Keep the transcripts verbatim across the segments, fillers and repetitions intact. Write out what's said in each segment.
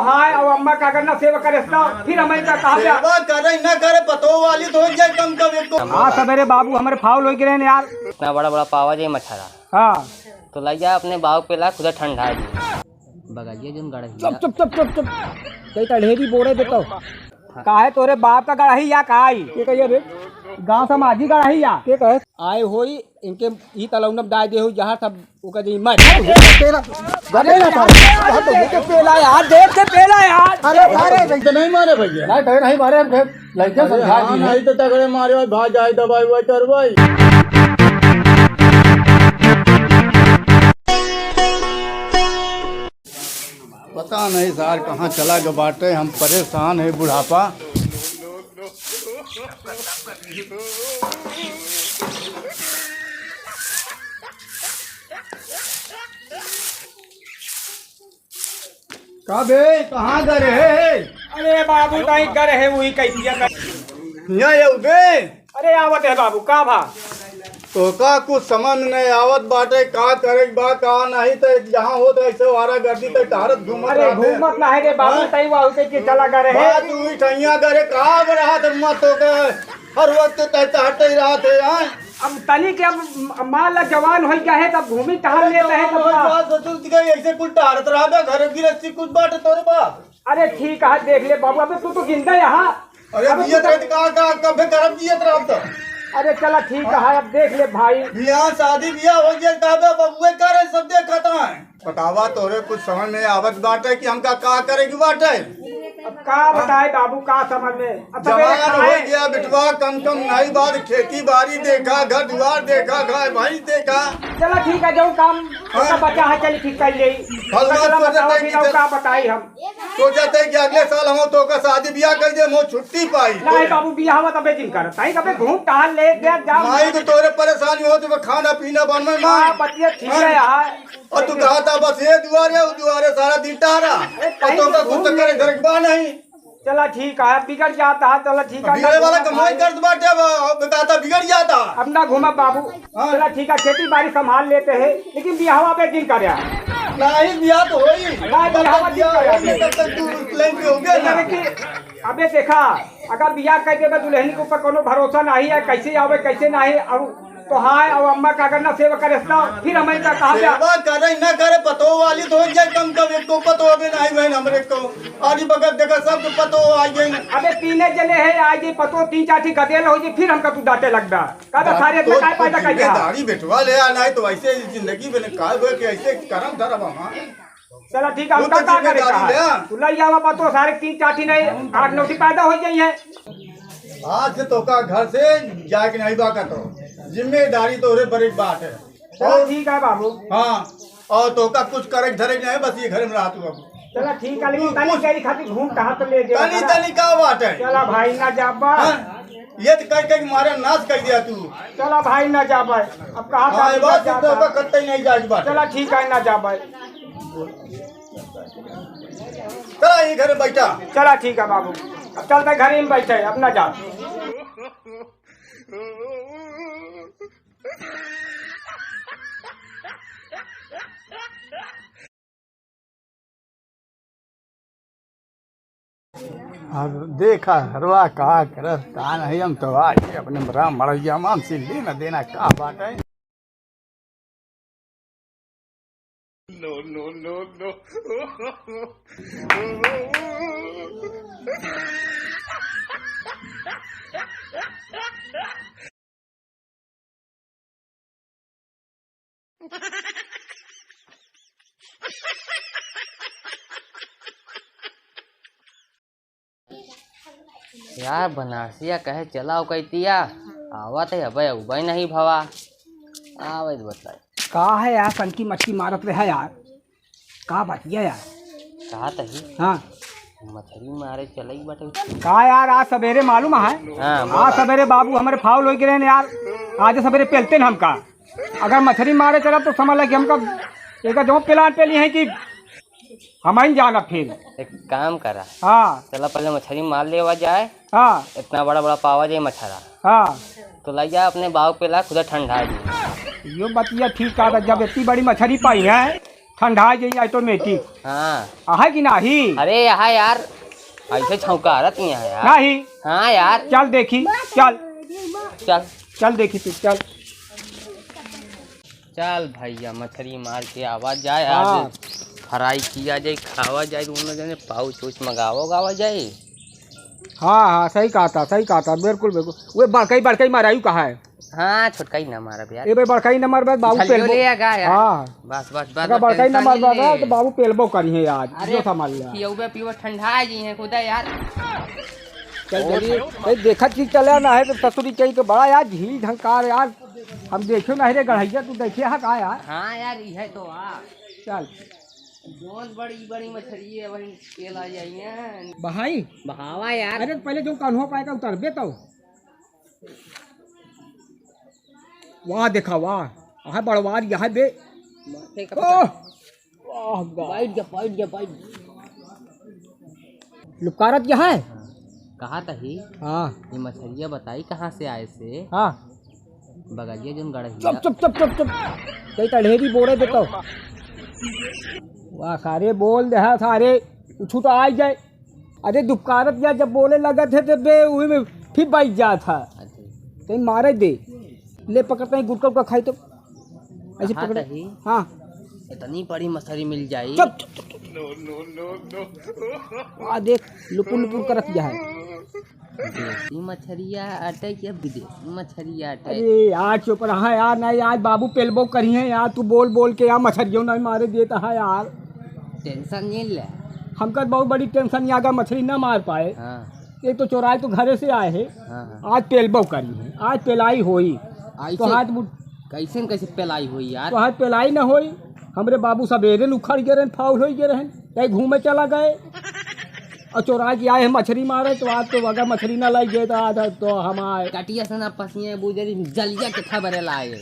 हाय, अब अम्मा का अगर ना सेवा करे तो फिर हमें का कहा गया? सेवा करे ना करे, पतो वाली तो हो जाए कम कम एक तो। हाँ, सवेरे बाबू हमारे फाउल हो गए हैं यार। इतना बड़ा बड़ा पावा जाए मछरा। हाँ। तो लइ जा अपने बाबू पे ला, खुदा ठंडा दी। बगलिया जन गड़ही चुप, चुप, चुप, चुप, चुप। कई तड़ेरी बोले दे तो। काहे तोरे बाप का गड़ही या का आई? के कहिए रे? गाँव समाजी गड़ही या? के कहे? आए होई, इनके ई तलौना में डाल दे होई, जहाँ सब ओकर जी मर। पेला, अरे गले ना यार, था। देख के पेला यार, देख के पेला यार। अरे, अरे, तो नहीं मारे भैया। नहीं, तो नहीं मारे, हम लड़के अरे समझा हाँ, दिए। नहीं तो तगड़े मारे भाई, भाग जाए दवाई वाई करवाई। पता नहीं सार कहाँ चला गया बाटे, हम परेशान है बुढ़ापा। का बे, कहाँ गए रहे? अरे बाबू, ताई गए रहे, वही कह दिया कर। यहाँ ये बे। अरे आवत है बाबू, का भा? तोका कुछ समझ नहीं आवत बाटे, का करे के बा, का नहीं, तो जहाँ होत ऐसे वारा गर्दी तो टहरत घूमत अरे रहते। घूमत ना है रे बाबू, हाँ? तई वाहू के चला गए रहे। बात हुई ठैया करे, का रहा तो मत तोका हर वक्त तय टहरते ही रहते हैं। अब तनी के अब मान ला जवान हो गया है, तब घूमी टहल लेते हैं, तब का? बात सोचल कि ऐसे कुल टहरत रहबे, घर गृहस्थी कुछ बाटे तोरे बा? अरे ठीक है, देख ले बाबू, अबे तू तो जिंदा यहाँ। अरे अबे जियत तू रहे तो का, का, कबे करब जियत रहब तो। अरे चला ठीक है, अब देख ले भाई। बियाह शादी बियाह हो गया, कहबे बबुए करे, सब देखत हैं। बतावा, तोरे कुछ समझ में आवत बाटे कि हमका का करे के बाटे? अब का बताए बाबू, का समझ में? अब सवेरे जवान हो खाए गया बिटवा, कम कम नहीं बात, खेती बाड़ी देखा, घर दुआर देखा, गाय भैंस देखा। चला ठीक है, जो काम हाँ। बचा है, चल ठीक कर ले। भगवान चला सोचते बताओ हैं कि कि चल- का बताई हम? सोचत है कि अगले साल हम तोका शादी बियाह कर दे, हम छुट्टी पाई। नहीं बाबू, बियाह हुआ तबे दिन कर, ताई कबे घूम टहल ले गया जा। माई तो तोरे परेशानी हो तो खाना पीना बनवे माँ। हाँ, बतिया ठीक है यार। और तू कहा था बस ये दुआरे, वो दुआरे सारा दिन टहरा। अरे, और ताई तोका तो कुछ घूम करे ले। घर के बा नहीं। चला ठीक है, बिगड़ जाता है, चला ठीक है, बिगड़े ना वाला घूम कमाई पाए। करत बाटे, अब, अब कहा था बिगड़ जाता। अब ना घूमा बाबू। हाँ। चला ठीक है, खेती बाड़ी संभाल लेते हैं, लेकिन बियाहवा पे दिन कर यार। नहीं, बियाह तो होई। नहीं, बियाहवा तब तक दिन बियाह कर यार। होई, तब तक तू लाइन पे हो गया ना। अबे कि, अबे देखा, अगर बियाह कर देबे दुल्हन के ऊपर कोनो भरोसा नहीं है, कैसे आवे, कैसे नहीं, और तो हाय, और अम्मा का अगर ना सेवा करे तो फिर हमें का कहा गया? सेवा करे ना करे, पतो वाली तो हो जाए, कम कम एक तो पतो अबे नहीं बहन हमरे को। आली बगत देखा सब तो पतो आ गई। अबे तीने जने हैं, आज ये पतो तीन चार ठी गदेल हो जी, फिर हमका तू डांटे लगबा। कहता, "सारे इतना तो काय पैदा कर दिया?" जिम्मेदारी बेटवा ले आ, नहीं तो ऐसे जिंदगी में काय होए कि ऐसे करम धरम हमार। चला ठीक है, वो हमका तो का करे जिम्मेदारी कहा? ले आ। तू लई आवा पतो, सारे तीन चार ठी नहीं, आठ नौ ठी पैदा हो जाई है। आज से तोका घर से जाए के नहीं बा कतो। जिम्मेदारी तोरे पर एक बात है। चला ठीक है बाबू। हाँ, और तोका कुछ करे के धरे के नहीं, बस ये घर में रहा तू अब। चला ठीक है, लेकिन तू तनी कुछ देरी खातिर घूम कहाँ तो ले दे तनी, जरा। तनी का बात है? चला भाई ना जाबा। हाँ, ये तो कह कह के मारे नाश कर दिया तू। चला भाई ना जाबा, अब कहाँ हाँ, जाबा, ये बात जाता? तो कत्ते नहीं जाए बात। चला ठीक है ना जाबा। चला ये घर में बैठा। चला ठीक है बाबू, अब चलते घर में बैठे, अब ना जा। अब देखा हरवा का करत का नहीं, हम तो आज अपने राम मड़ैया माम से लेना देना का बाटे। No, no, no, no। यार, बनारसिया कहे चला ओकैतिया, आवत है, अबे उबे नहीं भवा। आवे तो बताई। का है यार, सनकी मटकी मारत रहे यार, का बतिया यार? कहा तही? हाँ। मछरी मारे चलई बाटे। का यार, आज सवेरे मालूम है? हाँ, आज बोला। सवेरे बाबू हमारे फाउल हो गए यार, आज सवेरे पेलते न हमका। अगर मछरी मारे चलब तो समझ ला कि हमका एक जो प्लान पे लिए हैं कि हम ही जाना फिर। एक काम करा। हाँ। चला पहले मछरी मार लेवा जाए। हाँ। इतना बड़ा बड़ा पावा जाए मछरा। हाँ। तो लइ जा अपने बाव पे ला, खुदा ठंडा दी। यो बतिया ठीक कहा था, जब इतनी बड़ी मछरी पाई है ठंडा जाई automatic। हाँ। आहे कि नाही? अरे, यहाँ यार, ऐसे छौंका रहती है यार। नाही। हाँ यार। चल देखी, चल। चल। चल देखी तू, चल। चल भैया, मछरी मार के आवा जाए, हाँ। आज fry किया जाए, खावा जाए, दोनों जने pouch वूच मंगावा, गावा जाए। हाँ, हाँ, सही कहा था, सही कहा था, बिल्कुल, बिल्कुल। वे बड़कई, बड़कई मारायु कहा है? हाँ, छोटका ही ना मारब यार। ए बे, बड़कई ना मारब, बाबू छलियो पेलबो। ले आ गा यार। हाँ। बस, बस, बस, अगर बस, बड़कई ना tension मारब, नहीं ले। तो बाबू पेलबो करी है यार, अरे, जो सामान ले। पियउबे, पियउबे, ठंडा जी है खुदा यार। चल, और जल्दी। ए, देखत की चला ना है तो ससुरी कही के बड़ा यार, झील झंकार यार। हम देखे नहीं रे गढ़ैया, तू देखे हा का यार? हाँ यार, ई है तो आ। चल। जोन बड़ी, बड़ी मछरी है, वही पेला जाइए। बहाई? बहावा यार। अरे, पहले जो कान्हो पाए का उतरबे तो। वाह, देखा, वाह। आहा, बड़वार, यहाँ बे। माथे का ओह! पता। वाह, वाह। बैठ गया, बैठ गया, बैठ गया। लुकारत यहाँ है? कहा तही? हाँ। ये मछरिया बताई कहाँ से आए से? हाँ। बगलिया जोन गड़हिया। चुप, चुप, चुप, चुप, चुप। कई तढ़ेरी बोले दे तो। वाह, सारे बोल दे, हाँ, सारे। कुछ तो आ ही जाए। अरे दुपकारत या जब बोले लगत है तो बे उही में फिर बैठ जात है। अच्छा। कहीं मारे दे। ले पकड़ते हैं गुटका उटका खाई तो। ऐसे कहा पकड़े। तही? हाँ। इतनी बड़ी मछली मिल जाई। चुप, चुप, चुप, चुप। आ देख, लुपुर लुपुर करत या है। देसी मछरिया अटे कि विदेशी मछरिया अटे? अरे यार चुप रहा यार, नहीं आज बाबू पेलबो करी है यार, तू बोल बोल के यार मछरियों नहीं मारे देता है यार। Tension नहीं ले। हमका बहुत बड़ी tension, यहाँ का मछली ना मार पाए। हाँ। एक तो चोराई तो घरे से आए है। हाँ, हाँ। आज पेलबो करी है, आज पेलाई होई। ऐसे तो हाथ मुड़- कैसे न कैसे पेलाई होई यार? तो हाथ पेलाई ना होई। हमरे बाबू सवेरे न उखड़ गए रहन, foul होई गए रहन, कहीं घूमे चला गए। और चोराई के आए हैं मछली मारे, तो आज तो अगर मछली ना लाई गए तो आज तो हमारे कटिया से ना पसिए बुझे जलिया के खबरे लाए।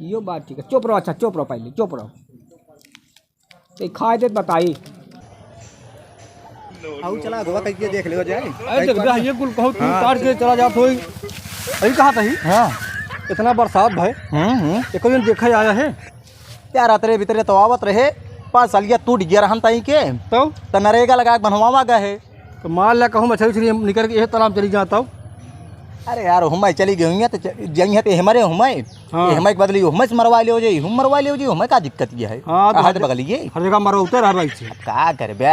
यो बात ठीक है, चुप रहो, अच्छा चुप रहो, पहले चुप रहो। तो खाए दे बताई। आओ चला अगवा कइके देख लेवा जाए। अरे देख बे, ये कुल कहूँ तू हाँ। काट के चला जात होई। सही कहा तही। हाँ। इतना बरसात भाई। हम्म, हम्म। एको दिन देखे आया है। यार अतरे भीतरे तो आवत रहे। पाँच सालिया टूट गया रहन ताई के। तो? तो नरेगा लगा के बनवावा गए है। तो मान ला कहूँ मछली उछली निकल के ये तालाब चली जाता हूँ। अरे यार, हुमाई चली गई हुई है, तो च-, जइहे तो हमारे हुमाई, हाँ। ये हुमाई के बदली हुमाई से मरवा लियो जे, हम मरवा लियो जे, हुमाई का दिक्कत ये है? हाँ, तो कहाँ हर से बगल ये? हर जगह मरवाते रह भाई से। अब का करबे?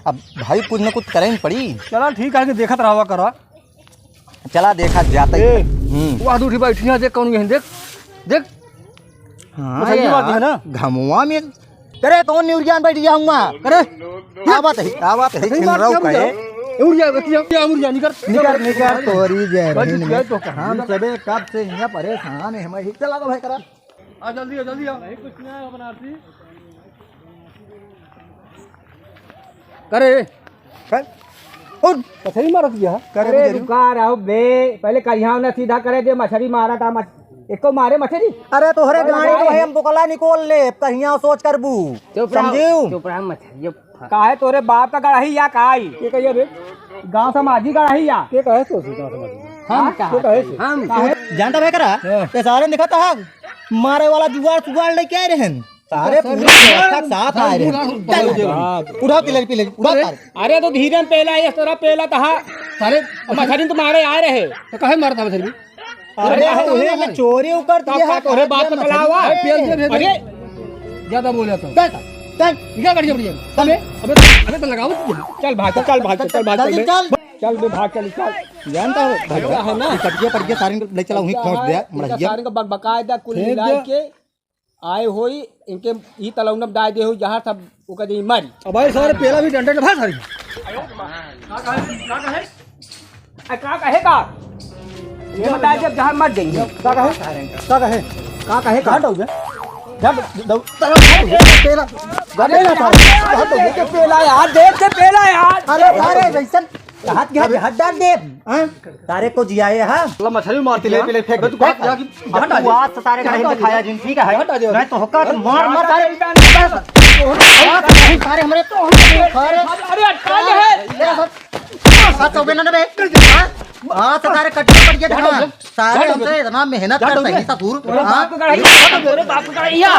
अब भाई कुछ न कुछ करे ही पड़ी। चला ठीक है, कि देखत रहवा करा। चला देखा जाता ही। ए, हम्म। वह दूठी बैठी है, देख कौन ये है, देख, देख। हाँ, वो सही यार, बात है ना? घमुआ में करे तो निउरियान बैठ जाऊंगा। करे? का बात है? का बात है? नहीं मार खिनराव दिया कहे। मुझे। उड़ जा, उड़ जा, उड़ जा, निकर। निकर, निकर, तोरी जय बस रही निकर निकर। तो कहाँ? हम सबे कब से यहाँ परेशान है, हमें ही चला दो भाई करा। आ जल्दी आ, जल्दी आ। नहीं, कुछ नहीं आया बनारसी। करे। कर। उठ। मछली मारत गया। करे अरे बुझारी। रुका रहो बे, पहले करिया ना सीधा करे दे, मछली मारा था, मछ-, एको मारे मछली। अरे तोहरे अरे गाड़ी भाई। तो है, हम बोकला निकोल ले, कहिया सोच करबू। चुप रहो, समझियो? चुप रहो, मछली फा- काहे तोरे बाप का गड़ही या काई? के कहिया रे? गांव समाजी गड़ही या? के कहे तो से गांव समाजी? हम हाँ? कहा के कहे थे? से? हम काहे? जानता भाई करा? हाँ। ये सारे दिखाता है, मारे वाला जुगाड़ सुगाड़ लेके आए रहन। सारे पूरी व्यवस्था के साथ आए रहे। चल, उठाओ तिलक, पिलक, उठाओ अरे, तार। अरे तो धीरे में पेला, ये तोरा पेला तहा। सारे मछली तो मारे आ रहे। तो काहे मारता मछली? अरे, अरे, तोहे में चोरी उकर तब दिया का है, तोहे बात में मछली। चलावा? अरे, पियल दिया, भेज अरे। ज्यादा बोला तो। चल, चल। क्या कर दिया, बढ़िया? अबे, अबे, अबे तो लगाओ तुझे। चल भाग, चल भाग, चल भाग, चल जल्दी बे। चल। चल बे, भाग, चल, चल। जानता हो, भैया है ना? कटिया, कटिया सारे ले चला, वहीं खोस दिया, मड़हिया। सारे को बकबकाए दा, कुल फेंक मिला दिया। के। आए होई, इनके ई तलौना में डाल दे होई, जहाँ सब ओकर दे मारी। अब भाई सारे पेला भी डंडा के भाग सारी। का कहे? का कहे? ए, का कहे का? ये बता दे, अब जहाँ मर जाएंगे। का कहे? का कहे? का कहे का? हट हो जा। हट, दौ-, तरफ हट हो जा। पेला। अरे, पेला यार, था। हट हो जा। देख के पेला यार, देख के पेला यार। अरे, अरे, जैसन हाथ के हाथ, हाथ डाल दे। हाँ? तारे को जियाए, हाँ? मतलब मछली मारती ले, पीले फेंक अबे तू दे। कहाँ जा कि हट, हट, तू आज तो सारे हट, कहीं हट, दिखाया जिन, ठीक है? हट, हट, नहीं तो होकर मार, मार सारे। हट, हट, सारे हमरे तो अरे, अटका ले है। साथ हो गए ना बे। हाँ? हाँ, तो सारे कट के पड़ गए थे ना। सारे जा हमसे डोबे। इतना मेहनत जा करते डोबे। हैं ससुर। तोरे हाँ? बाप का गढ़ैया, तोरे बाप का गढ़ैया।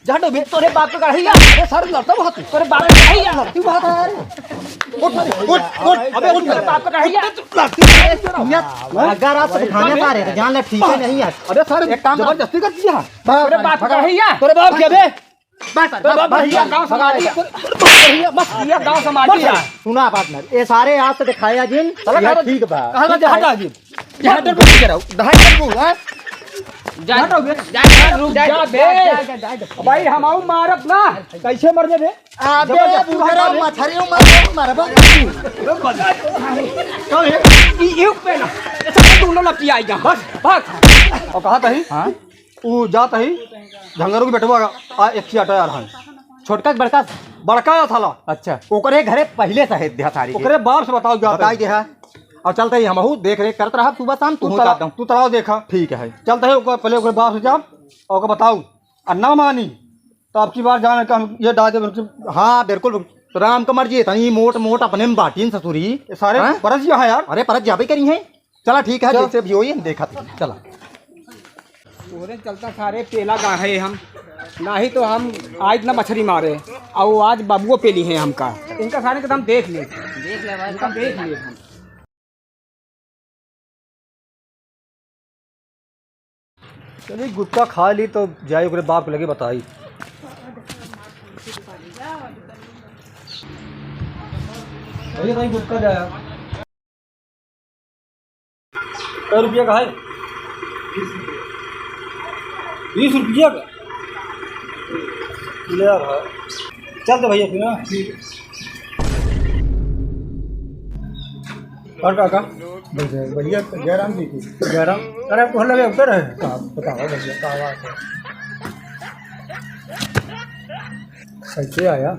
जा डोबे। तोरे बाप का गढ़ैया। अरे सारे लड़ता बहुत। तोरे बाप का गढ़ैया। लड़ती बहुत है यार। उठ, उठ, उठ। अबे उठ, तोरे बाप का गढ़ैया। लड़ती है। अगर आप उठाने पा रहे तो जान ले, ठीक है नहीं है। अरे सारे एक काम कर। जबरदस्ती कर दिया। तोरे बाप का गढ़ैया। तोरे बाप के बे। बस, तोरे बस, बाप बस, भैया बस, गाँव बस, समाज बस, दिया। बस, भैया, बस। भैया गाँव समाज बस, दिया। सुना partner, ये सारे आज से दिखाया जिन, चला, ये चला। ठीक बा। कहाँ का जहाज आ गई? जहाज पर पूछ कराओ। जहाज पर पूछ, हाँ? जा, जा, जा, रुक जा, जा, बे। जा, जा, जा, जा। भाई, हम आऊ मारब ना। कैसे मर गए बे? अबे, जबरदस्ती बुढ़ा मार दे। मछरी मार, मारबा। तो ये, ये, ये पे ना। ऐसा दोनों लपकी आएगा। बस, भाग। और कहा था ही? हाँ? ऊ जात ही, झंगरू के बेटवा आ, एक ठी आटा यार है। छोटका के बड़का? बड़का या साला। अच्छा। ओकरे घरे पहिले से है देहा सारी के। ओकरे बाप से बताओ जात बताई ही। देहा। और चलते ही हमहू देख रेख करत रहब सुबह शाम, तू तू तला-, काट दो। तू तलाव देखा। ठीक है। चलते ही ओकर पहले ओकरे बाप से जाब और ओकर बताऊ। और ना मानी, तो अब की बार जाने का हम ये डाल दे। हाँ, बिल्कुल। राम का मर्जी, इतनी मोट मोट अपने में बाटीन ससुरी। ये सारे हाँ? परस यहाँ है यार। अरे परस जाबे करी है। चला ठीक है, चल। जैसे भी होई, हम देखत ही। चला। तोरे चलता सारे पेला गाहे हम, नाही तो हम आज ना मछरी मारे, और वो आज बाबुओ पेली है हमका। इनका सारे के तो हम देख ले, देख ले भाई, इनका देख ले हम। चलिए, गुटखा खा ली तो जाई ओकरे बाप के लगे बताई। भैया, भाई गुटखा जाया। कै रुपया का है? बीस रुपया का? ले आ भाई। चल तो भैया फिर, हाँ? ठीक है। और काका? भैया, भैया, जयराम जी की। जयराम? अरे, वो लगे उधर है। हाँ, बताओ भैया, का बात है? कैसे आया?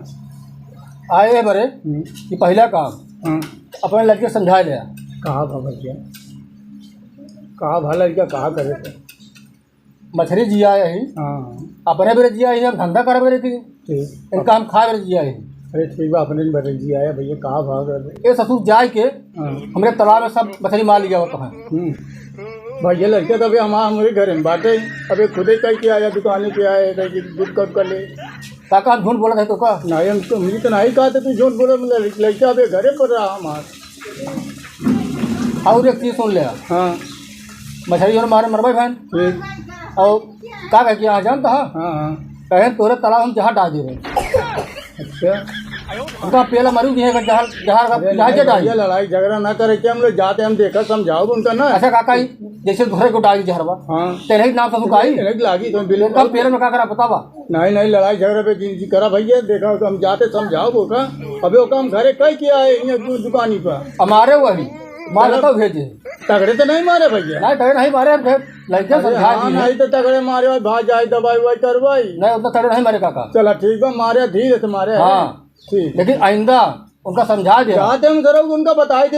आए हैं बरे, हम्म। कि पहला काम, हाँ। अपने लड़के समझा लिया। कहा भा भैया? कहा भा लड़का, कहा करे थे? मछरी जिया यही। हाँ। अपने बेरे जिया यही, हम धंधा करे बेरे थी। ठीक। इनका हम खाए बेरे जिया यही। अरे ठीक बा, अपने बेरे जिया है भैया, कहा भाग रहे? ए ससुर जाए के हाँ। हमरे तालाब में सब मछरी मार लिया होता है। हम्म। भैया लड़के तो अभी हमारे, हमारे घर में बाटे, अबे खुदे कह के आया, दुकाने पे आया, कह के गुटखा कर ले। काका हम झूठ बोलत है तो का? नहीं, हम तो, मुझे तो नहीं कहा था तू झूठ बोला, मतलब लड़का अबे घरे पर रहा हमार। और एक चीज सुन ले। हाँ। मछरी जोन मारे मरबे बहन। ठीक। और का कहे कि यहाँ जानता है? हाँ, हाँ। कहे तोरे तालाब हम जहर डाल दे रहे। अच्छा। उनका पेला मरू भी है, अगर जहर, जहर का, अरे जहर नहीं के डाल। भैया, लड़ाई झगड़ा ना करे, क्या हम लोग जाते, हम देखा समझाओ उनका ना। अच्छा काका, जैसे दूसरे को डाल दी जहरवा। हाँ। तेरे ही नाम से सुखाई। तेरे ही लागी तो बिल्कुल। उनका पेला में का करा बतावा? नहीं, नहीं, लड़ाई झगड़ा पे जिन जी करा भैया, देखा तो हम जाते समझाओ ओका। अबे ओका हम घरे कह के आए, यहाँ दु-, दुकानी पर। हमारे वही, मार चलो। तो भेजे। तगड़े तो नहीं मारे भैया? नहीं, तगड़े नहीं मारे, हम कहे, लड़के अरे समझा हाँ, दिए। नहीं तो तगड़े मारे भाई, भाग जाए, दवाई वाई करवाई। नहीं, उतना तगड़े नहीं मारे काका। चला ठीक बा, मारे धीरे से मारे। हाँ। ठीक। लेकिन आइंदा उनका समझा दे। जाते हम सर उनका बताए थे,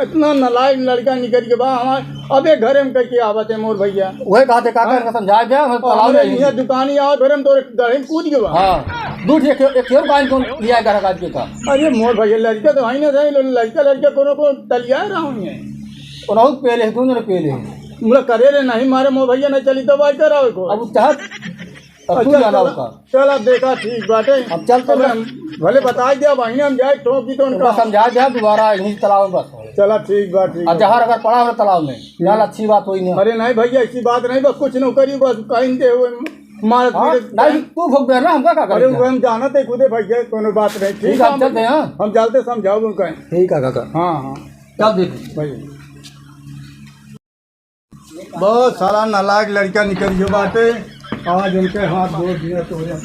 इतना नालायक लड़का निकल के बा हमार, अब एक घरे में कह के आवत है मोर भैया। वही कहा थे, काका, हाँ। इनका समझा दे, हम और तालाब हमारे में यहाँ दुकानी आओ, फिर हम तो गढ़े में कूद के बा। हाँ, दूर से एक, एक और गाय कौन लिया है घर का आदमी का? अरे मोर भैया, लड़का तो है ना, लड़का, लड़का कोनो को तलिया रहा हूँ मैं। और बहुत पहले है, दोनों ने पहले है। मुला करे रे नहीं मारे, मोर भैया नहीं चली तो बात करावे को। अब चाहत अब तू अच्छा, जाना चला, होगा। चला, देखा, ठीक बाटे। अब चल, चल। अब हम भले बताई दिया, वहीं हम जाए, ठोक दी तो उनका उनका। समझा दिया, दोबारा यहीं तालाब में बस। चला, ठीक बा, ठीक अब बा। जहर अगर पड़ा हो तालाब में, चल, अच्छी बात हुई ना। अरे नहीं भैया, ऐसी बात नहीं, बस कुछ न करी, बस कहीं दे हुए मारत हाँ, पीटत नहीं, तू भोग दे ना, हमका का अरे करेगा? वो हम जानत है खुदे भैया, कोनो बात नहीं। ठीक ठीक है, है, हम चलते हैं, हाँ। हम चलते समझाओ उनका। ठीक है काका। हाँ, हाँ। चल दे। भैया। बहुत साला नालायक लड़का निकल गयो बाटे। आज उनके हाथ गोड़ दिया तो हो जाए।